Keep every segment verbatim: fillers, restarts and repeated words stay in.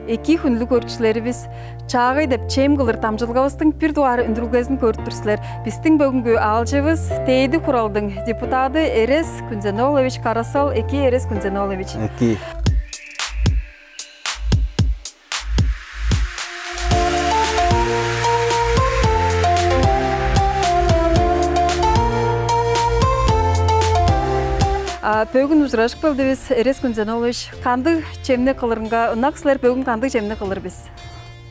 Эки хүнлүг көрүкчүлеривис, «Чаагай» деп чем кылыр дамчылгавыстың бир дугаар үндүрүлгезин көрүп тур силер. Бистиң бөгүнгү аалчывыс — Дээди Хуралдың депутады Эрес Күнзен-оолович Карасал. Эки, Эрес Күнзен-оолович. Эки. А, бөгүн ужуражып келдивис, Эрес Күнзен-оолович. Кандыг чемни кылырынга ынак силер? Бөгүн кандыг чемни кылыр бис?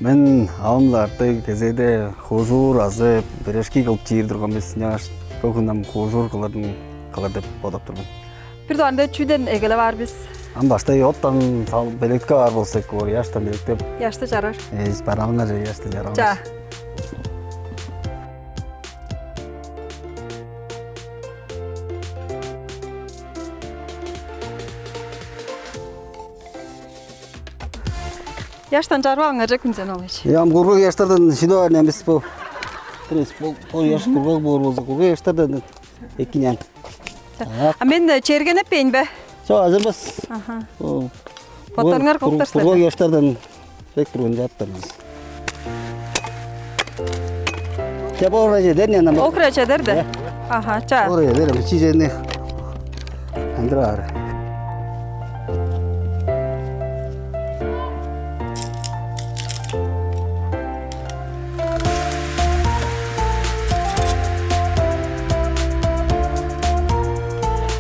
Мен авам-биле артык кезээде хуужуур азы пирожки кылып чиир турган бис. Ынчангаш бөгүн ам хуужуур кылырын кылыр деп бодап тур мен. Бир дугаарында чүүден эгелеп аар бис? Ам баштай оттан сал белеткеп аар болза эки боор, ыяштан белеткеп. Ыяшты чарар. Эс бараалыңар же ыяшты чарар. Ча. Ыяштан чарып алыңар же, Күнзен-оолович. Э, ам кургаг ыяштардан шилип аар немис бо. Бирес бо, бо ыяш кургаг боор болза, кургаг ыяштардан экинен. А мен, э, чергенеппейн бе? Чок, азырбас. Аха. О, боттарыңар кылыптар силер. Кургаг ыяштардан бек турган чаптар. Ча, бо хире чедер, не, нама. Ол хире чедер де. Э. Аха, ча. Ол хире чедер, бичии черни андыраар.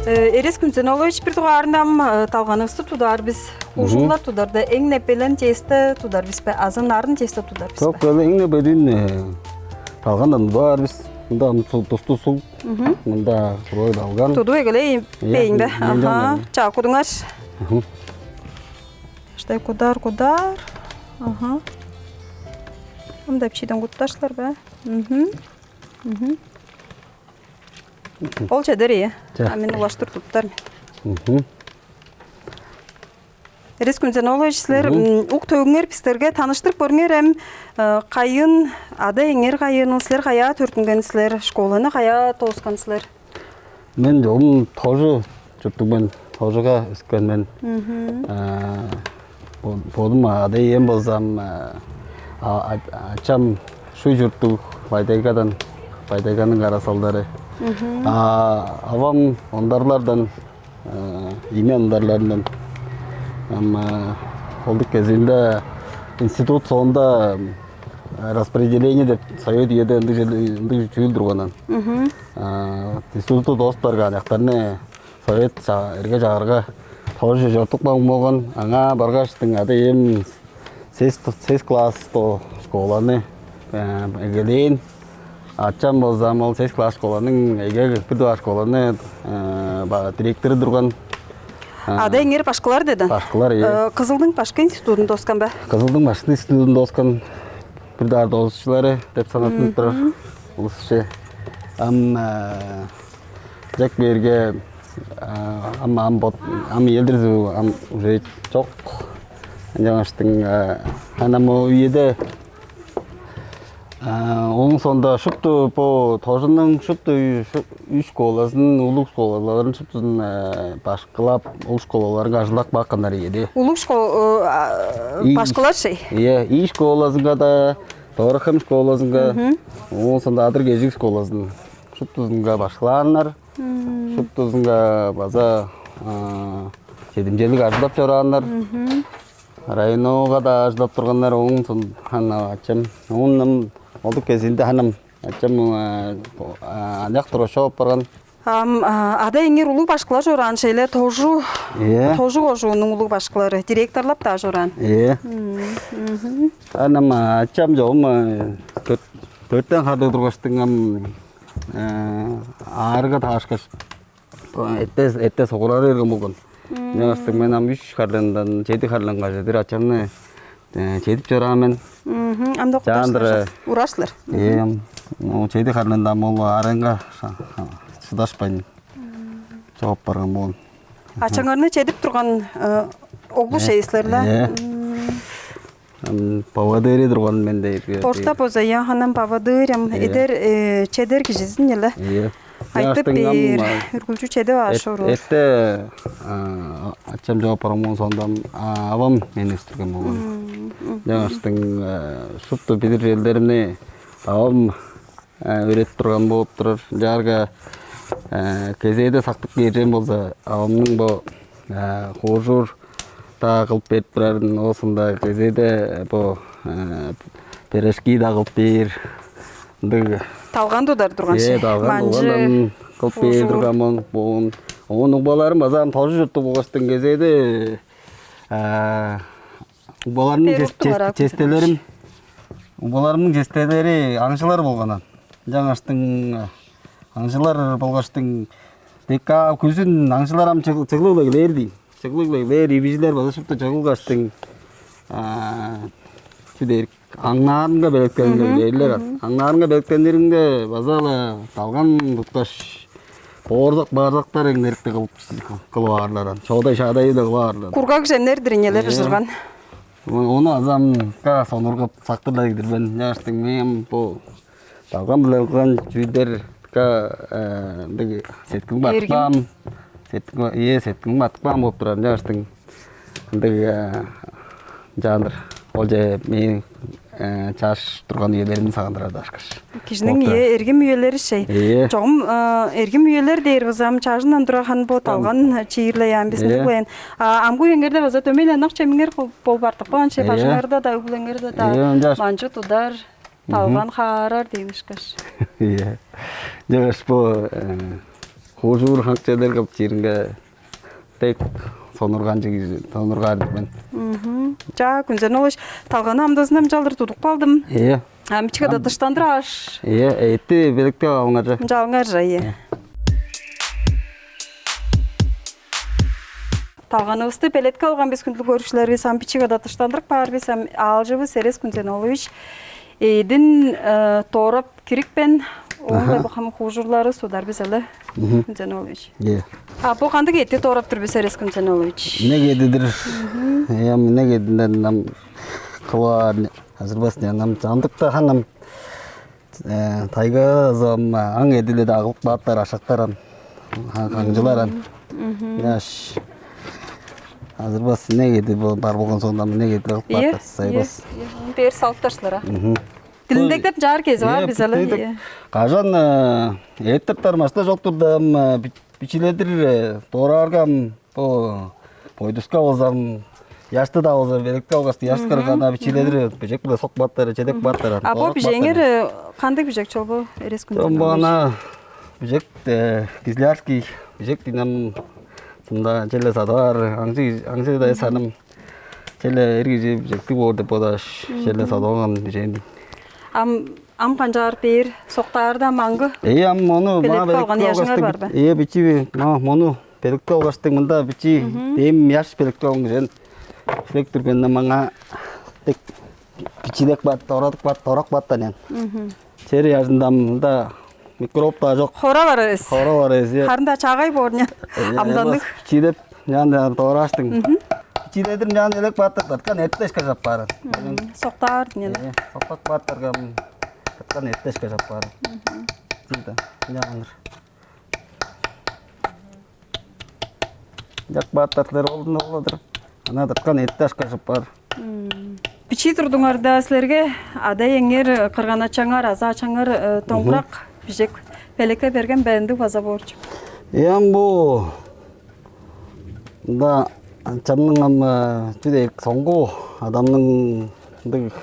Э, Эрес Күнзен-оолович, бир дугаарында ам, э, талганывысты тудаар бис. Мгм. Хуужуурлар тударда эң непелен чээсте тудар бис бе? Азы нарын чээсте тудар бис бе? Чок, эң непелин, э, талгандан тудаар бис. Мында ам ту-, тусту суг. Мгм. Мында курой далган. Тудуп эгелей бейн бе? Ийе, мынча. Аха. Ча, кудуңар. Мгм. Ыштай кудар, кудар. Аха. Ам деп чиден кутташтылар бе? Мгм. Мгм. Ол чедер, ийе. Ча. А мен улаштыр туптар мен. Мгм. Эрес Күнзен-оолович, силер, мгм, м, ук-төгүңер бистерге таныштырып көрүңер эм, э, кайын, ада-эңер кайыын, силер каяа төрүттүнген силер, школаны каяа дооскан силер? Мен чогум Тожу чурттуг мен, Тожуга өскен мен. Мгм. Э, бо-, бодум ада-ием болза ам, э, а-, а-, ачам Шуй чурттуг, Бай-Тайгадан, Бай-Тайганың Карасалдары. Мгм. А авам Ондарлардан, э, ийме Ондарларындан. Ам, э, ол-дур кезиинде институт соонда, э, распределение деп совет үеде ындыг чер-, ындыг чүүл турган. Мгм. Э, институтту дооступ барган аныяктарны совет ча-, эрге-чагырга Тожуже чорудуп каан болган. Аңаа баргаштың ада-ием сес, сес класс до школаны, э, эгелээн. Ачам болза ам ол сес класс школаның, эге бир дугаар школаны, э, ба-, директору турган. Э, ада-иеңер башкылар дедиң? Башкылар, ийе. Э, Кызылдың башкы институтун дооскан бе? Кызылдың башкы институтун дооскан бир дугаар доозукчулары деп санаттынып турар. Мгм. Улусче. Ам, э, чек берге, э, ам, ам бот-, ам Елдерзип ам уже чок. Ынчангаштың, э, ам ол үеде, э, ооң соонда шупту бо Тожунуң шупту үй-, шу-, үш школазын, улуг школаларын шуптузун, э, башкылап, ол школаларынга ажылдап каапканнар ийин. Улуг шко-, э, а, башкылар шей? Ийе, Ий школазынга-даа, Дорохем школазынга, мгм, ооң соонда Адыр-Кежиг школазын шуптузунга башкылааннар. Мм. Шуптузунга база, а, чедимчелиг ажылдап чорааннар. Мгм. Районнуга-даа ажылдап турганнар, ооң соонда ам ачам. Оон ам ол-дур кезиинде ам ачам, а, бо-, а, аныяк тургаш чоп апарган. Ам, а, ада-иеңер улуг башкылар чораан шейле, Тожу, ийе, Тожу кожууннуң улуг башкылары, директорлап-даа чораан. Ийе. Мм, мгм. Ам, а, ачам чогум, а, дөрт-, дөртен харлыг тургаштың ам, э, аарыгга таарышкаш, бо эрте, эрте согурары берген болган. Мм. Ынчангаштың мен ам үш харлыындан чеди харлыынга чедир ачамны, э, чедип чораан мен. Мгм. Ам-даа чаандыр, кудаштыр, э, ураш силер. Мгм. Э, ам, ол чеди харлыында ам ол аарыынга ша-, ша-, шыдашпайн чоп апарган болган. Ачаңарны чедип турган, э, оглу, э, шей силер-ле? Э. Мм. Ам, поводыры турган мен дээр. Орта болза, я, ам поводырь, ам, э, эдер, э, чедер кижизин-не. Э. Айтып бээр, үргүлчү чедип аар шоруур. Эрте ачам чоп барган соондан авам мени өстүрген болган. Жаңаштың шупту билир черлеримни авам өөредип турган болуп турар. Чаарга кезээде сактып кээржен болза, авамның бо хуужуур-даа кылып берип турарын, оозунда кезээде бо пирожки-даа кылып бээр. Ындыг талган тудар турган. Э, ши. Талган Манчы тугандан кылып бээр турган мен. Оон угбаларым база ам тоже чурттуг болгаштың кезээде угбаларның честелерим, угбаларымның честелери аңчылар болганнар. Жаңаштың аңчылар болгаштың дека күзүн аңчылар ам чыглыглай килээр дейм. Чыглыглай килээр, ибижилер база шупту чыглылгаштың чү дээр, аңнаарынга белеткенирлер. Аңнаарынга белеткеннеринге база-ла талган туткаш, боорзак-баарзактар эңнерикти кылып кылып аарлар. Чоодай-шаадай-биле кылып аарлар. Кургаг чемнер-дир ийин эле быжырган. Ону азамка сонургап сактыр-ла кидирбен. Чааштың мен бу талган-биле кылган чүүлдерге ындыг сеткилим батпаам. Сеткилим, ие, сеткилим батпаам болуп турар. Чааштың ындыг жанр ол же мээң чаш турган үелеримни сагындырар дашкаш. Кижиниң, ие, эргим үелери шей. Ие. Чогум эргим үелер дээр бызам чажындан тура хан бо талган чиирле яан биздин. Ие. Амгы үеңерде база дөмей ынак чемиңер болуп артык болган шей. Ие. Бажыңарда да, өглеңерде да. Ие, ынчаш. Манчы тудар, талган хаарар дейнишкеш. Ие. Жагаш бо хуужуур хаңчалар кылып чиринге дег сонурган чиги сонургаар мен. Мгм. Чаа, Күнзен Олович, талганы амдазын амчалдыр тудуп калдым. Ие. Ам чыгада дыштандыр аш. Ие, эти белектеп алыңар. Жалыңар жа, ие. Талганывысты белетке алган бис, хүндүлүг көрүкчүлер, бис ам бичик ада дыштандырып каар бис, ам аалчыбыс Эрес Күнзен Олович эдин тоорап кирипкен, оон бо хам хуужурлары судар бис але. Күнзен Олович. Е. А бо кандыг эти тоорап тур бис, Эрес Күнзен Олович? Инек эдидир. Эм инек эдинден нам кылаар азырбас не нам чамдыкта ханам тайга зам аң эдиле да агылып бааттар ашактар ан. Хаңчылар ан. Яш. Азырбас инек эди бар болгон соонда инек эди кылып бааттар сайбас. Бер салып ташлар а. Дилиндек деп жаар кези бар бис ала. Кажан эттиртер машта жоктур да бичиледир доорааргам бо бойдуска болзам яшты да болза белекте алгашты яш кыргана бичиледир бежек биле сок баттар чедек баттар. А бо бижеңер кандай бижек чол бо эрес күн? Бана бижек кизлярский бижек динам сында челе садаар аңчы аңчы да саным челе эр кижи бижектиг боор деп бодаш челе садооган бижээн. Ам ам канчаар бээр соктаарда маңгы? Эй ам мону маа белекке алган яшыңар бар бе? Ие бичи маа мону белекке алгаштың мында бичи дем яш белекке алган кижен. Билек турганда маңа тек бичилек бат, дорадык бат, дорак бат да нен. Чери яжында мында микроб да жок. Хора бар эс. Хора бар эс. Харында чагай боор не? Амданнык. Чидеп ян дораштың. Чидедир ян элек бат, таткан эртешке жап барын. Соктаар не? Соктак баттарга таткан эртешке жап барын. Чиде. Яңыр. Жак бааттар силер олдун олдур. Ана тырткан эт ташка жып бар. Бичии турдуңарда силерге ада эңер кырган ачаңар аза ачаңар тоңгурак бижек белекке берген бээндиг база боорчу. Эм бу мында ачамның ам чү дейик соңгу адамның ындыг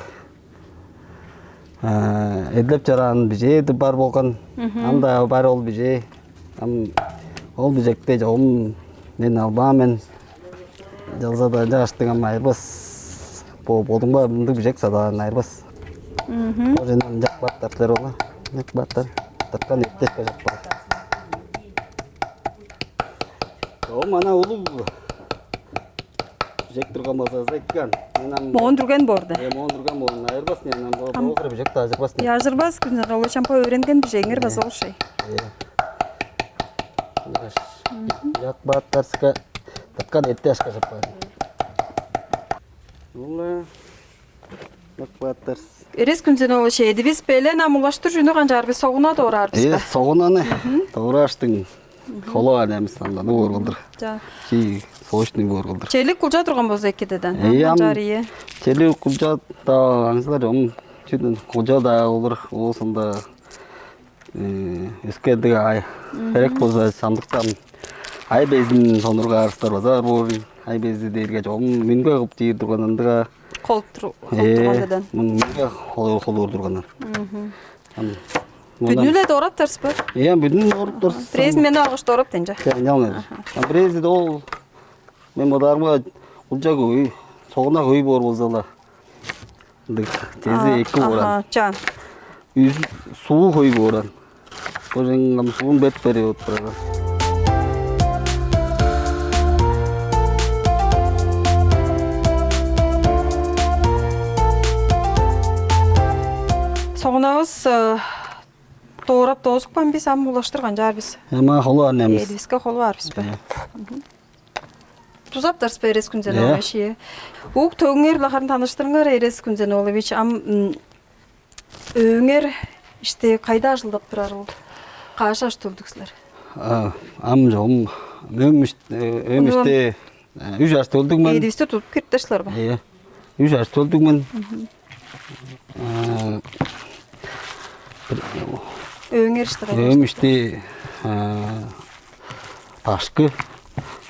эдилеп чораан бижээ бар болган. Анда бар ол бижээ. Ам ол бижекте чогум мен албаан мен. Жалзада жаштың ам айырбас. Бо бодуңба мындыг бижек садаан айырбас. Ол жана жак баттар силер ола. Жак баттар. Таткан эттешке жак бар. Чогум ана улуг Жек турган болза, зайкан. Мен ам Моон дүрген боорда. Э, моон турган болун. Айырбас не ам бо бо кырып жек да ажырбас не. Яжырбас күнүнө ол чампа өөренген бижеңер база ол шей. Э. Яш. Як бааттарска таткан этте ашка жаппады. Улла. Эрес Күнзен-оолович, эдивис белен, ам улаштыр чүнү канчаар бис, согуна доораар бис бе? Согунаны доорааштың холу аар немис аңганы боор кылдыр. Чаа. Чи соочнуй боор кылдыр. Челик кулча турган болза экидеден. Ам канчаар ийе. Челик кулча да аңсылар ом чүдүн кулча да болур оосунда өскендиг ай. Херек болза чамдыктан ай безин сонургаарыстар база боор. Ай бези дээрге чогум мүнге кылып чиир турган ындыга. Холуп турган деден. Мүнге холуур турганнар. Бүдүнү-ле дорап тарс бе? Иә, бүдүн дорап тарс. Бирээзин мен алгыш дорап денче. Жаңалмай. Бирээзи де ол мен бодаарымга улча көй, согуна хөй боор болза-ла. Ындыг тези эки бооран. Чаан. Үз суу хөй бооран. Божең ам суун бет берип отурар. Согунавыс доорап доозупкан бис, ам улаштырган чаар бис. Эма холу ар немис. Эдивиске холу ар бис бе? Тузаптар сперес күнзен Э. Олович. Ук төгүңер лахарын таныштырыңар, Эрес Күнзен Олович. Ам м, өөңер иште кайда ажылдап турарыл? Кааш аш төлдүксүлер? А, ам жом өөм иште өөм Ону иште үш аш төлдүк мен. Эдивисти тутуп киртешлер ба? Э. Үш аш төлдүк мен. Өөңер иште кайда? Өөм иште башкы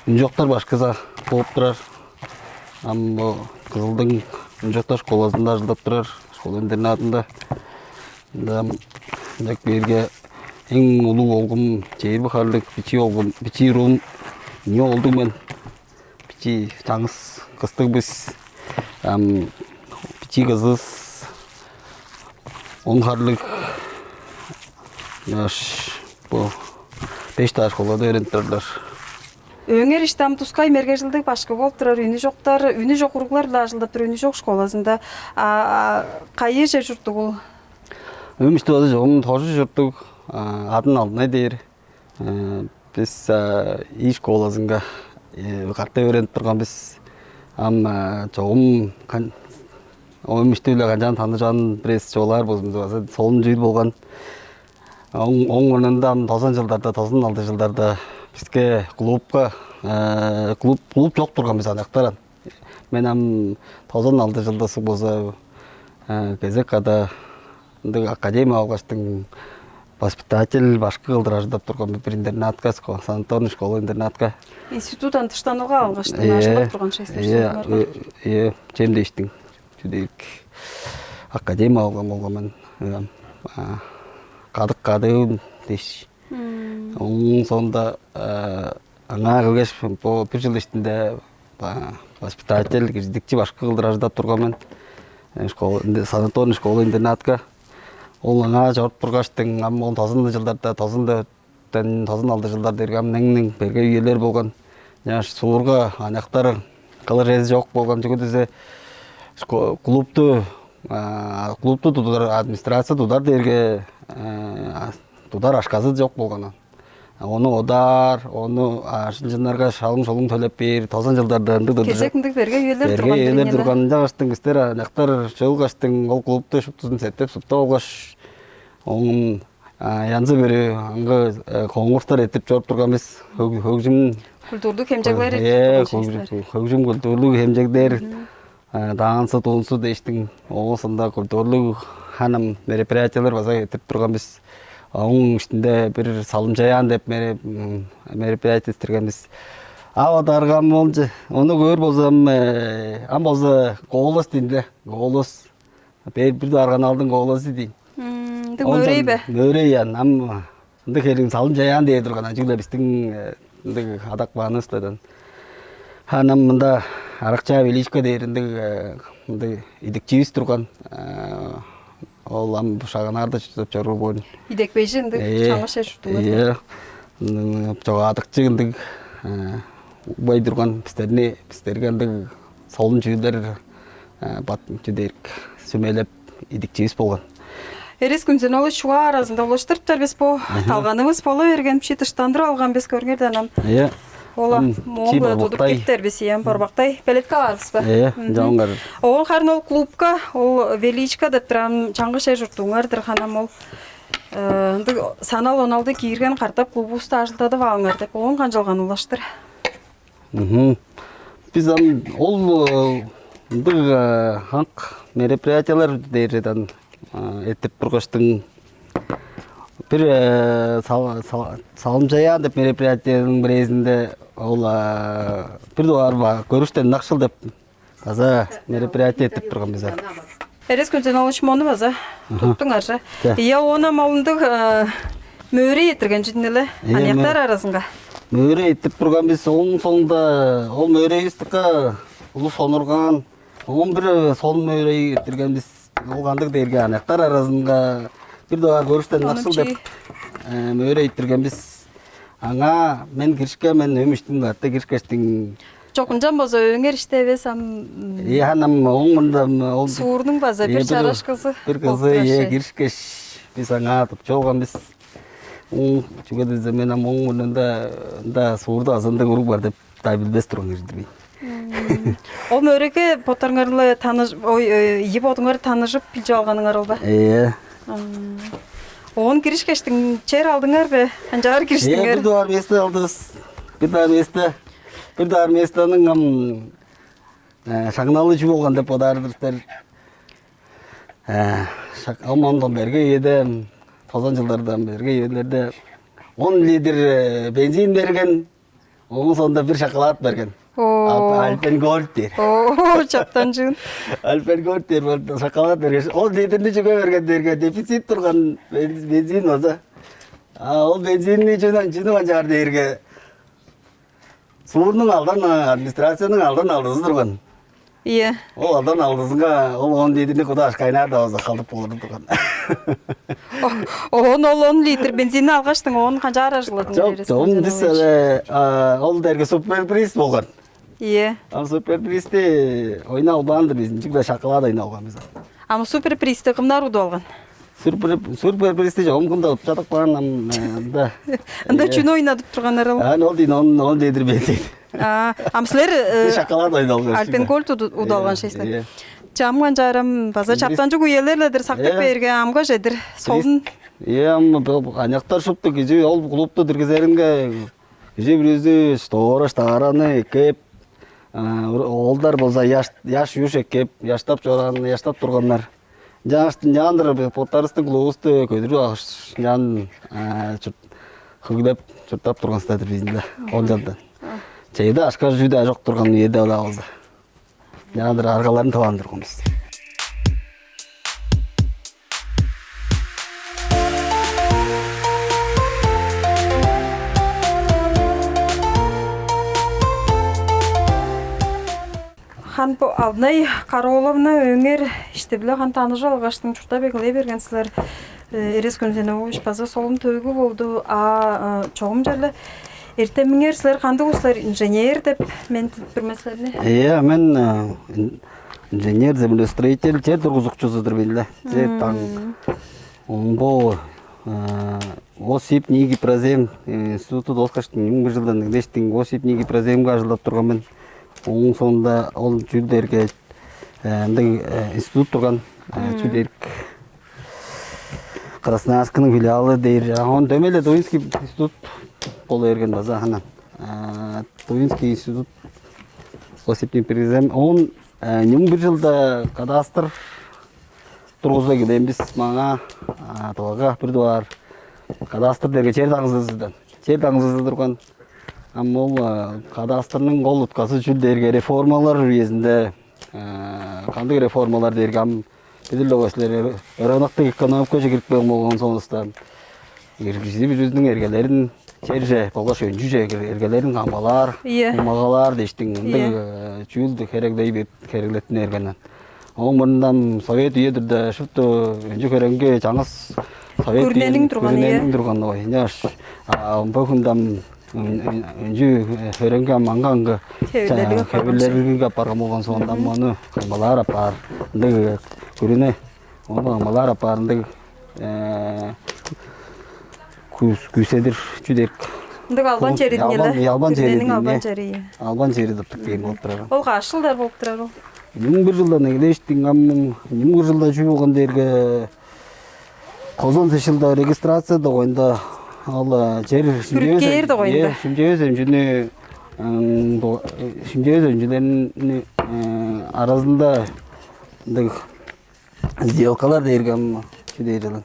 үнчоктар башкыза болуп турар. Ам бо Кызылдың үнчоктар школазында ажылдап турар, школа интернатында. Ында ам ынчак бээрге эң улуг олгум чээрби харлыг бичии олгум, бичии уруум, не олдуг мен. Бичии чаңыс кыстыг бис. Ам бичии кызыс он харлыг. Аш бо беш даш холода өрүнүп турлар. Өөңер иштам тускай мергежилдиг башкы болуп турар, үнү жоктар, үнү жок уруглар-ла ажылдап тур, үнү жок школазында. А кайы же журттугул? Өмүштү база жогум тожу журттуг, адын алдынай дээр. Бис ий школазынга катты өөренип турган бис. Ам чогум оюм ишти-биле канчаан таныжаан бирээс чугаалаар болзумза база солун чүүл болган. Оң оң мурнунда ам тозан жылдарда, тозан алды жылдарда биске клубка клуб клуб чок турган бис аныяктаран. Мен ам тозан алды жылдасыг болза кезек када ындыг академия алгаштың воспитатель башкы кылдыр ажылдап турган бир интернатка, санаторный школа интернатка. Институт антыштанылга алгаштың ажылдап турган шестер. Э, чем дештиң. Чүдейик академия алган болган мен. Кадык кадыым деш. Оң соонда аңаа келгеш бо бир жыл иштинде воспитатель, киржидикчи башкы кылдыр ажылдап турган мен. Школа, санаторный школа интернатка. Ол аңаа чоруп тургаштың ам ол тозан жылдарда, тозан дөрттен тозан алды жылдар дээрге ам нең-нең берге үелер болган. Жаш суурга аныяктар кылыр эзи чок болган чүге дизе клубту клубту тудар, администрация тудар дээрге тудар ашказы чок болган. Ону одар, ону шынчыннарга шалың-шолуң төлеп бээр, тозан жылдарда ындыг турду. Кезек ындыг берге үелер турган. Берге үелер турган. Ынча каштың бистер аныяктар чыылгаштың ол клубту шуптузун септеп суптап алгаш, оң янзы бир аңгы конкурстар этип чоруп турган бис. Хөгжүм культурлуг хемчеглер этип турган. Хөгжүм культурлуг хемчеглер, даансы, туунсу дээштиң. Оон соонда культурлуг ханым мероприятиялар база эртип турган бис. Ооң иштинде бир салымчаяан деп мероприятие истирген бис. А одаргам болчу. Ону көөр болзам, ам болза голос дейн-ле. Голос. Бээр бир дарган алдын голос дейн. Ындыг мөөрей бе? Мөөрей ан. Ам ындыг херин салым чаяан дээр турган, ачыгла бистиң ындыг адак баанывыстадан. Анам мында аракчаа величко дээр ындыг ындыг идикчивис турган. Ол ам шаганаарда чурттап чоруур боорун. Идекпейжи ындыг чаңгыс чер чурттуңар. Чогаадыкчы ындыг убай турган бистерни бистерге ындыг солун чүүлдер бат чүдээрик сүмелеп идикчивис болган. Эрес Күнзен ол шуга аразында улаштырыптар бис бу талганывыс боло берген чи тыштандыр алган бис көргерден ам. Иә. Ол ам моон-биле тудуп киптер бис, ийе, борбактай. Белеткеп алыр бис бе? Ээ, ынчангаш. Оон харын ол клубка, ол Величко деп турар, чаңгыс чер чурттуңар-дыр, ханам ол. Ындыг санал он алды киирген катап клубувусту ажылдадып алыңар деп, оон канчалган улаштыр? Мгм. Бис ам ол ындыг ханк мероприятиялар дээрден эттирип тургаштың, бир салымчаяан деп мероприятияның бирээзинде ол бир дугаар көрүштен ынакшыл деп база мероприятие эттирип турган бис. Эрес Күнзенович, мону база туттуңар же. Ийе, оон ам ол ындыг мөөрей эрттирген чүве-дир але, аныяктар аразынга. Мөөрей эрттирип турган бис, ооң соонда ол мөөрейивис дыка улус сонуургаан. Оон бир солун мөөрей эрттирген бис. Ол кандыг дээрге, аныяктар аразынга бир дугаар көрүштен ынакшыл деп мөөрей эрттирген бис. Аңаа мен киришкен мен, өм иштим катты киришкештиң. Чок, ынчан болза, өөңер ишти эвес ам. Ийе, ханам, ооң мурнунда ол суурнуң база бир чараш кызы, бир кызы, ийе, киришкеш, бис аңаа тып чооган бис. Чүге дизе, мен ам ооң мурнунда ында суурда азы ындыг уруг бар деп-даа билбес турган кижи-дир мен. Ол мөөрейге боттарыңар-ла таныш-, ой, ийи бодуңар таныжып билчип алганыңар ол бе? Ээ. Оон киришкештиң чер алдыңар бе? Канчаар кириштиңер? Ээ, бир дугаар место алдывыс. Бир дугаар место. Бир дугаар местоның ам шаңналы чүү болган деп бодаар-дыр силер. Ам ондон берге үеде, тозан чылдардан берге үелерде он литр бензин берген, ооң соонда бир шоколад берген. Альпен Гольд дээр. Оо, чаптанчыын. Альпен Гольд дээр, шоколад берген. Ол литрни чүге берген дээрге, дефицит турган бензин болза. А ол бензинни чүнү, чүнү канчаар дээрге, суурнуң алдан, администрацияның алдан алдызы турган. Ийе. Ол алдан алдызынга ол он литрни кудаш кайнаар-даа болза халдып болур турган. Оон ол он литр бензинни алгаштың, оон канчаар ажыгладың? Чок, дээрес оон бис ол дээрге суперприз болган. Ийе. Ам суперпризти ойнап албаан-дыр бис, ынчыгда шоколад ойнап алган бис. Ам суперпризти кымнар удуп алган? Сур-, сур-, сур-, сур-, сур-, чогум кымда чадып каан ам, э, ында. Ында чүнү ойнадып турганнар ол? Аны ол дейн, он, он литр бензин. А, ам силер, э, шоколад ойнап алган. Альпен Гольд уду-, удуп алган шей силер. Чамган чарам база чаптанчыг үелер-ледир сактып берген, амга чедир. Солун. Е, ам бо аныяктар шупту кижи ол клубту диргизеринге, кижи бүрүзү штора, штаараны эккеп, а, оолдар болза яш, яш юш эккеп, яштап чораан, яштап турганнар. Ынчангаш ынчаандыр боттарывыстың клубувусту көдүрүп алгаш, ынчаан, а, чурт-, хөглеп, чурттап турган силер-дир бис-даа, ол чалдан. Чейде ашка чүү-даа чок турган үеде-даа болза. Ынчаандыр аргаларын тып алган турган бис. Хан бо Алдынай Кара-ооловна, өөңер ишти-биле хан таныжып алгаштың, чурттап эгелей берген силер. Э, Эрес Күнзенович, база солун төөгү болду. А, э, чогум черле эртемиңер силер кандыг улус силер, инженер деп мен билдип тур мен силерни. Э, мен, э, ин-, инженер-землестроитель, чер тургузукчузу-дур мен-ле. Чер таң. Оон бо, э, Осип Нигий Прозем, э, институтту дооскаш, муң бир чылдан дээштиң Осип Нигий Проземге ажылдап турган мен. Ооң соонда ол чүл дээрге, э, ындыг, э, институт турган, э, чүл дээрге Красноярскының филиалы дээр. А, он дөмей-ле Тувинский институт болу берген база, анан. Э, Тувинский институт, Осип Нигий Прозем. Он, э, муң бир чылда кадастр тургуза келген бис маңаа, а, Тывага бир дугаар кадастр дээрге чер таңзызыдан. Чер таңзызы турган. Ам ол, а, кадастрның ол утказы чүл дээрге реформалар үезинде, а, кандыг реформалар дээрге ам билир-ле болгай силер, рыноктуг экономикаже кирип келген болган соонда, киргизип, бүрүзүнүң эргелерин, черже болгаш өнчүже эргелерин камгалаар, ийе, умагалаар дээштиң, ындыг, ийе, э, чүүлдү хереглей бер-, хереглеттине берген. Ооң мурнундан совет үе турда шупту өнчү-хөреңги чаңгыс совет, күрүнениң үе турган, ийе, күрүнениң турган, ой. Ынчаш, а, бо хүнде ам, өн-, өн-, өнчү, э, хөреңги ам аңгы-аңгы хевирлерге, ча-, апарган, хевирлерге апарган болган соонда, мгм, ам ону камгалаар апаар, ындыг, э, күрүне, ону камгалаар апаар ындыг, э, күүс-, күүседир чүдек Ындыг албан чери дийин, албан чери дийин, албан чери, ийе. Албан чери тыптык дээм болуп турар. Ол каш чылдар болуп турар ол? Ийи муң бир чылдан эгелээштиң, ам ийи муң бир чылда чүү болган дээрге, тозан сес чылда регистрация догайында, ол чер шимчевес, шимчевес өнчүнү, шимчевес өнчүлерни аразында ындыг сделкалар дээрге, ам чүү дээр чылын.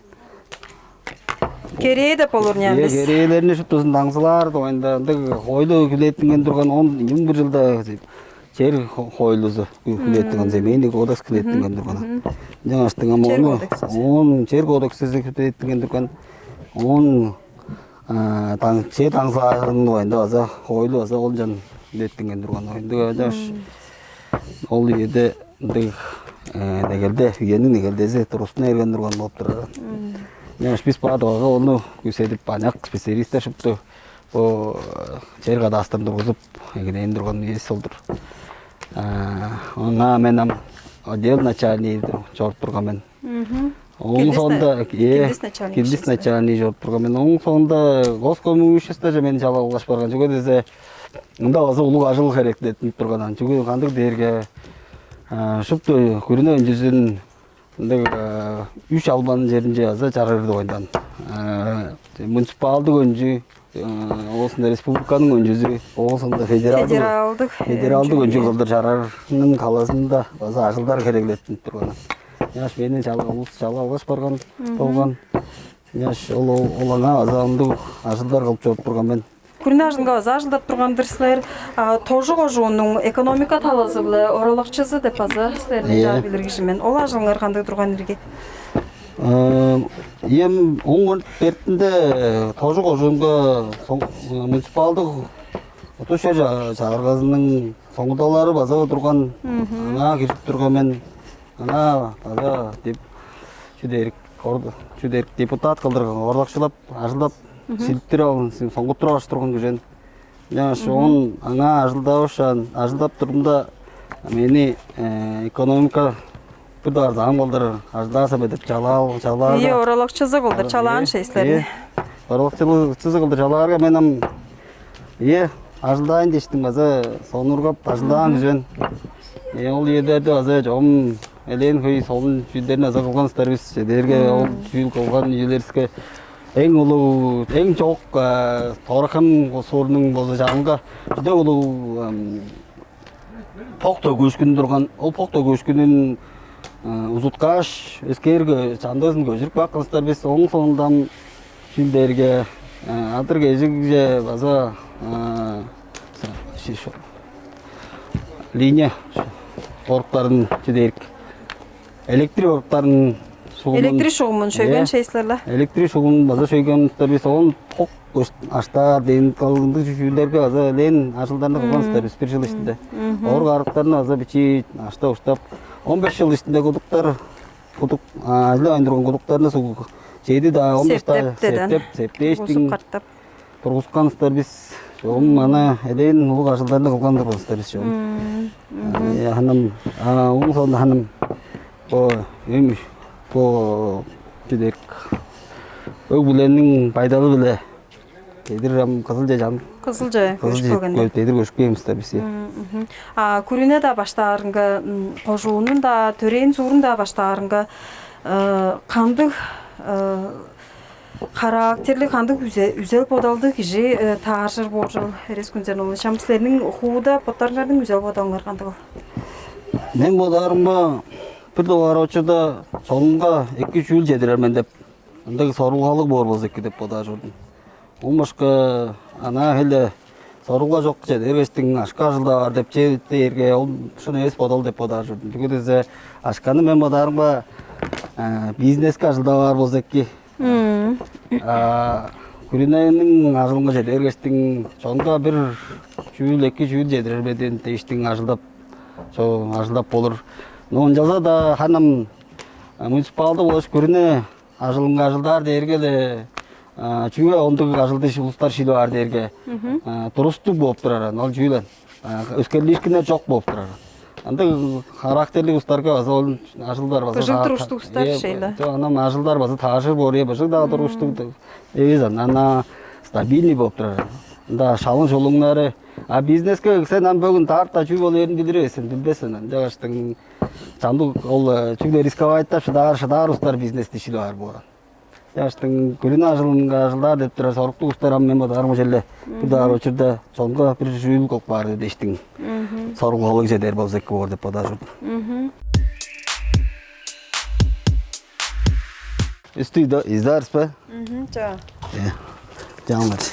Керээ деп болур, ийе, нямыс. Керээлерни шуптузун даңзылаар догайында ындыг хоойлу хүлээттинген турган, он ийи муң бир чылда чер хоойлузу хүлээттинген, земельный кодекс хүлээттинген турган. Ынчангаштың ам ону, чер кодексизи хүлээттинген турган, он чер даңзылаарын догайында база хоойлу база ол чан хүлээттинген турган. Ындыг, ынчангаш ол үеде ындыг негелде, үениң негелдези тургустуна берген турган болуп турар. Ынчангаш бис баа дугайга ону күүседип, аныяк специалистер шупту бо чер кадастрын тургузуп эгелээн турган үези ол-дур. Аңаа мен ам отдел начальниги чоруп турган мен. Ооң соонда килдис начальниги чоруп турган мен. Ооң соонда Госкомимуществоже мени чалап алгаш барган. Чүге дизе, мында база улуг ажыл херектенип турган. Чүге кандыг дээрге, шупту күрүне өнчүзүн ындыг үш албан черинче база чарыыр догайындан. Муниципалдыг өнчү, оозунда республиканың өнчүзү, оозунда федералдыг, федералдыг өнчү кылдыр чараарының талазында база ажылдар херектенип турган. Ынчангаш мени чалап, улус чалап алгаш барган болган. Ынчангаш ол, ол аңаа база ындыг ажылдар кылып чоруп турган мен. Күрүне ажылынга база ажылдап турган-дыр силер. Тожу кожууннуң экономика талазы-биле оралакчызы деп база силерни, ийе, ынчаар билир кижи мен. Ол ажылыңар кандыг турган ирги? Ийе, ам ооң бертинде Тожу кожуунга муниципалдыг удур чер чагыргазының соңгулдалары база турган, аңаа кирип турган мен. Аңаа база деп, чүү дээрик, чүү дээрик, депутат кылдыр оралакчылап, ажылдап, шилиттирип алган, соңгуттуруп алгаш турган кижи мен. Ынчангаш оон аңаа ажылдавышаан, ажылдап турумда, мени экономика бир дугаар зам кылдыр ажылдаар сен бе деп чалаал, чалаарга. Ийе, оралакчызы кылдыр чалаан, ийе, шей силерни. Оралакчызы кылдыр чалаарга, мен ам, ийе, ажылдаайн дээштиң база сонуургап ажылдаан кижи мен. Ол үелерде база чогум элээн хөй солун чүүлдерни база кылган силер бис. Дээрге ол чүүл кылган үелеривиске эң улуг, эң чоок Товрак-Хем суурнуң болза чанынга чүдек улуг пок төгүүшкүнү турган. Ол пок төгүүшкүнүн узуткаш, өскээрге чамдыызын көжүрүп каапкан силер бис. Ооң соонда ам чүүл дээрге адыр-кежигже база линия оруктарын, чүү дээрик, электр оруктарын, шугумун. Электр шугумун шөйген, ийе, шей силер-ле. Электр шугумун база шөйген силер бис. Оон пок аштаар дээн калгындыг чүүлдерге база элээн ажылдарны кылган силер бис бир чыл иштинде. Орук арыктарны база бичии аштап-уштап, он беш чыл иштинде кудуктар, кудук, ажылдавайн турган кудуктарны суг чеди-даа, он беш-даа септеп, септээштиң, картап тургускан силер бис. Чогум ана элээн улуг ажылдарны кылган-дыр силер бис чогум. Ханым, ооң соонда, ханым, бо эм, бо чүү дээрик, өг-бүлениң байдалы-биле дедир ам Кызылче чан, Кызылче көжүп келгенде, дедир көжүп келген силер бис, ийе. А күрүне-даа баштаарынга, кожуунун-даа, төрээн суурун-даа баштаарынга кандыг характерлиг, кандыг үзе-, үзел-бодалдыг кижи тааржыр боор чүвел, Эрес Күнзен-оолович? Ам силерниң хууда боттарыңарның үзел-бодалыңар кандыгыл? Мен бодаарымга, бир дугаар очуда чонунга эки чүүл чедирер мен деп, ындыг сорулгалыг боор болза эки деп бодаар чордум. Оон башка, анаа хеле сорулга чок, чеде бергештиң, акша ажылдаар деп чедип дээрге, ол шын эвес бодал деп бодаар чордум. Чүге дизе, акшаны, мен бодаарымга, бизнеске ажылдап аар болза эки. А күрүнениң ажылынга чеде бергештиң, чонга бир чүүл, эки чүүл чедирер бе дээн дээштиң ажылдап, чо-, ажылдап болур. Но ынчалза-даа ханым, муниципалдыг болгаш күрүне ажылынга ажылдаар дээрге-ле, чүге ондуг ажылды улустар шилип аар дээрге, турустуг болуп турар, ол чүүл-ле. Өскерлиишкиннер чок болуп турар. Ындыг характерлиг улустарга база ол ажылдар база, быжыг тургустуг улустар, э, шейле. Анан ажылдар база тааржыр боор, э, быжыг-даа тургустуг эвес, анан стабильный болуп турар. Ында шалың шулуңнары. А бизнеске сен ам бөгүн тарта чүү болур эрин билир эвес сен, билбес сен. Ынчангаштың чамдык ол чүгле рисковать-та шыдаар шыдаар устар бизнести шилип аар боор. Чаштың күрүн ажылынга ажылдаар деп турар соруктуг устар ам мен бодаарым ошеле бир даар учурда чонго бир жүүл кылып каар деп эштиң. Сорук алыг чедер болза эки боор деп бодаар чордум. Үстү издарыс бе? Мгм, ча. Э, Жаңлар.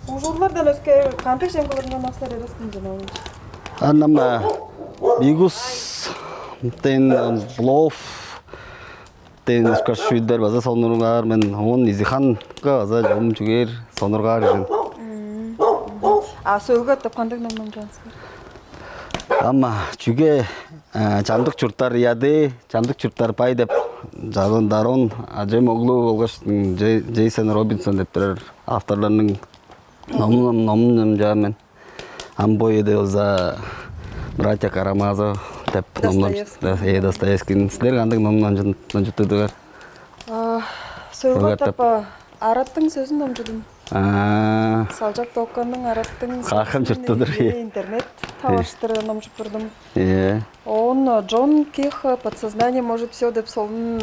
Ужурлардан өске кандай чем кылырынга максат эдес күнүнө? Аннама бигус тен блов тен ышкаш шүйдер база сонургаар мен он изиханга база жом чүгээр сонургаар жын. А сөөгө аттап кандай ном номчаансыздар? Ама чүге чамдык чурттар ыяды, чамдык чурттар бай деп жазын Дарон Ажем оглу болгаш Джейсон Робинсон деп турар авторларның номун номун номчаан мен. Ам бо эде болза братья Карамазов деп номнор Достоевский. Э Достоевскийдин. Силер кандыг ном номчуттудугар? Сөөгө аттап араттың сөзүн номчудум. Аа. Салчак Токканның араттың Каахам сөзүн чурттудур, ийе, интернет таваштыр номчуп турдум. Э. Он Джон Кеха «Подсознание может все» деп солун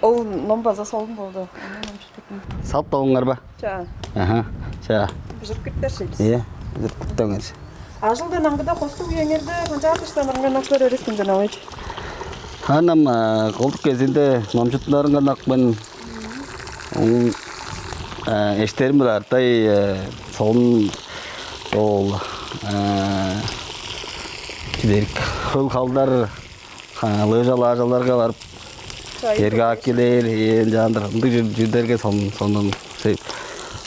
ол ном база солун болду. Аны номчуп турдум. Салт долуңар ба? Ча. Аха. Ча. Бижип киттер шейбиз. Э. Зыттыңыз. Ажылдан аңгыда хостуг үеңерде канчаар тыштанырыңар наксар эрес күнден алайчы? Ханам колдук кезинде номчуттунарыңар нак мен эштерим-биле артай солун ол чидерик хөл халдар лыжа-лаажаларга барып эрге ап келээр ээлчаандыр ындыг чүдерге сонун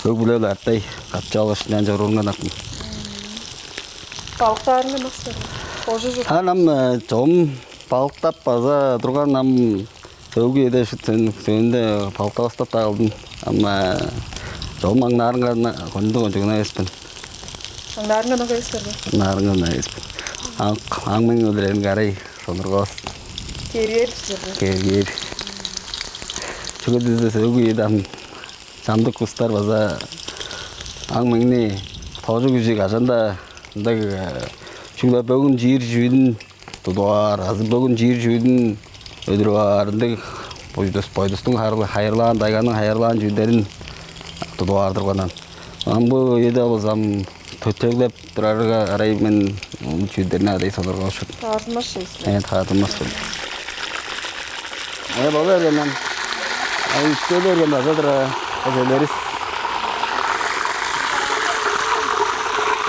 өг-бүле-биле артай катчы алгаш ынчан чорууруңар нак мен. Балыктаарыңар максар. Кожу жур. Анам чом балыктап база турган ам сөөгү эде сөөнүнде балыктавастап да калдым. Ама чогум аңнаарынга кончуг кончугуна эвеспин. Аңнаарынга нога эвеспер бе? Аңнаарынга нога эвеспин. Аң аң мен өлүрерин карай сонургавас. Кээргээр чүзер бе? Кээргээр. Чүге дизде сөөгү эде ам чамдык кустар база аң меңни тоожу күжү кажан-даа ындыг чүгле бөгүн чиир чүүдүн тудугаар азы бөгүн чиир чүүдүн өдүрүп аар ындыг бойдус бойдустуң хайырлаан дайганың хайырлаан чүүлдерин тудугаар турганан. Ам бу үеде болзам төтеглеп турарга арай мен чүүлдерин арай сонургап шут. Таазынмас шеис. Э таазынмас шут. Э боло берген мен. Ай үстө берген база тура. Ожелерис.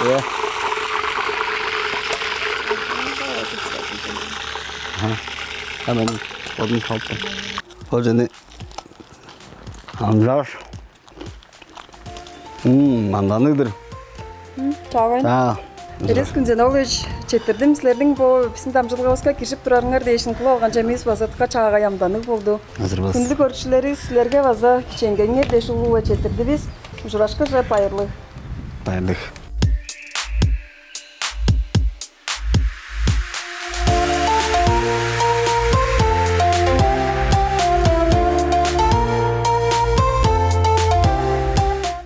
Э. Амен. Одун халпы. Ол жаны амжаш. Мм, манданыгдыр. Чаагай. Чаа. Эрес күнзен ол четирдим силерниң бо биздин дамчылгавыска киржип турарыңар дээшин кылып алган чемивис базатка чаагай амданыг болду. Азырбас. Хүндү көрчүлери силерге база кичээнгениңер дээш улуу четирдивис. Ужурашкыже байырлыг. Байырлыг.